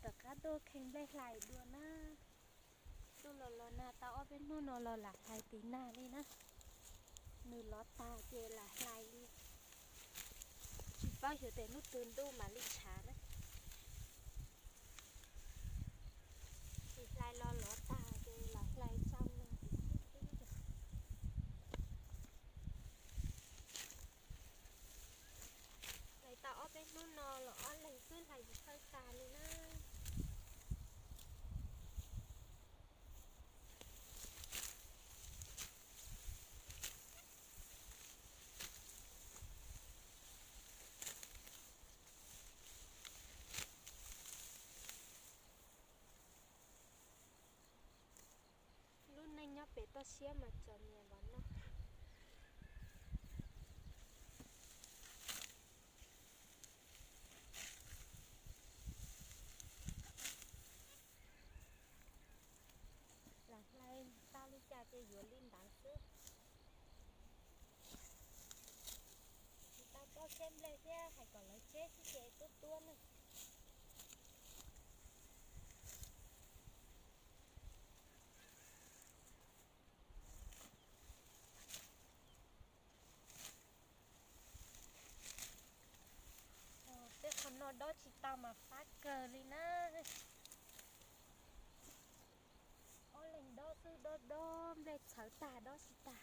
Rov qab tuaj kheej nplej hlais dua na. Tuaj los los nag tau ob peb hnub no los lam hlais tiv nag li na. Nws lov tag ces lam hlais li. Tsis paub xyov tias hnub twg ntuj mam li tshav na. Tsis hlais los lov tag ces lam hlais tsau no. Hlais tau ob peb hnub no los ob leeg xwb hlais tsis txhawj tag li na. Lub neej nyob pem toj siab mas txom nyem npaum no. Lam hlais tau li cas ces yuav li ntawd xwb. Tsis tau tuaj kheej nplej thiab, hais kom lawv tseb xwb ces tuaj tuaj na. Tej qhov no dob tsis tau mas fab kawg li na. Ob leeg dob xwb dob dob nplej txhawv tag dob tsis tag.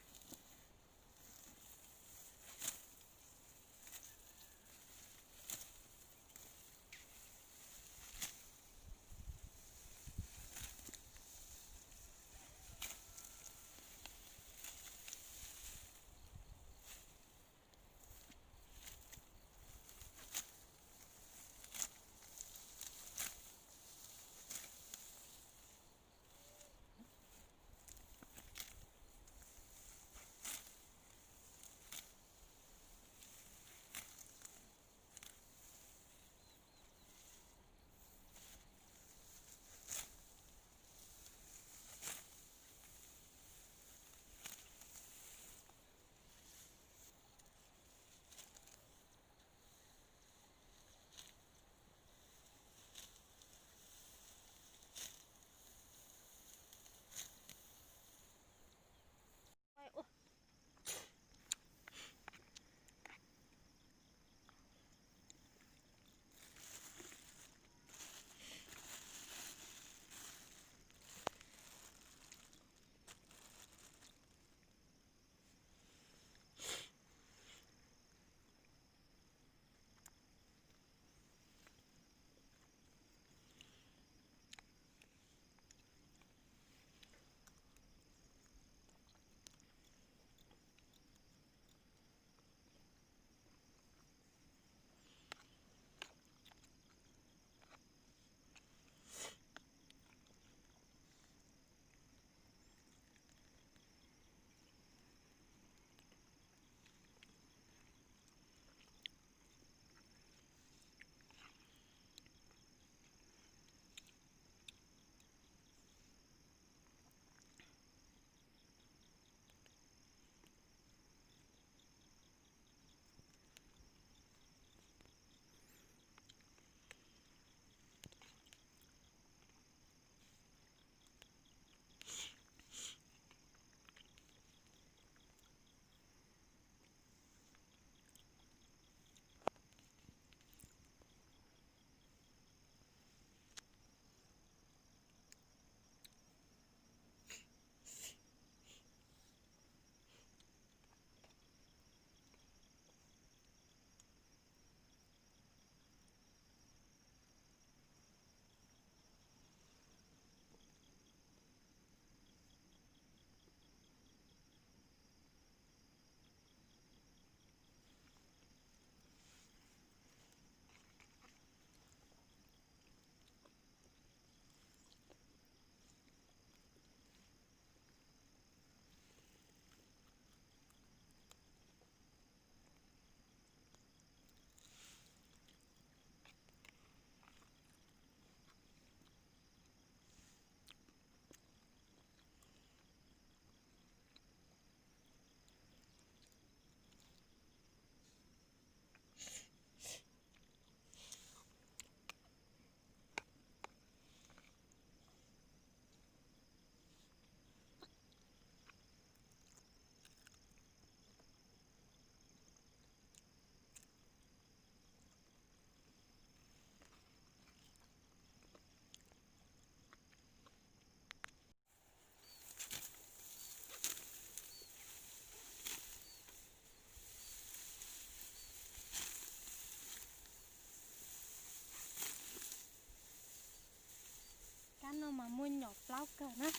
Mas muaj nyom plaub kawg na.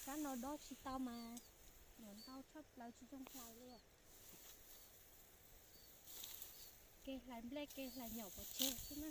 Sab no dob tsis tau mas nyom ntau tshaj plaws tsis zoo hlais li. Kev hlais nplej kev hlais nyom pov tseg xwb na.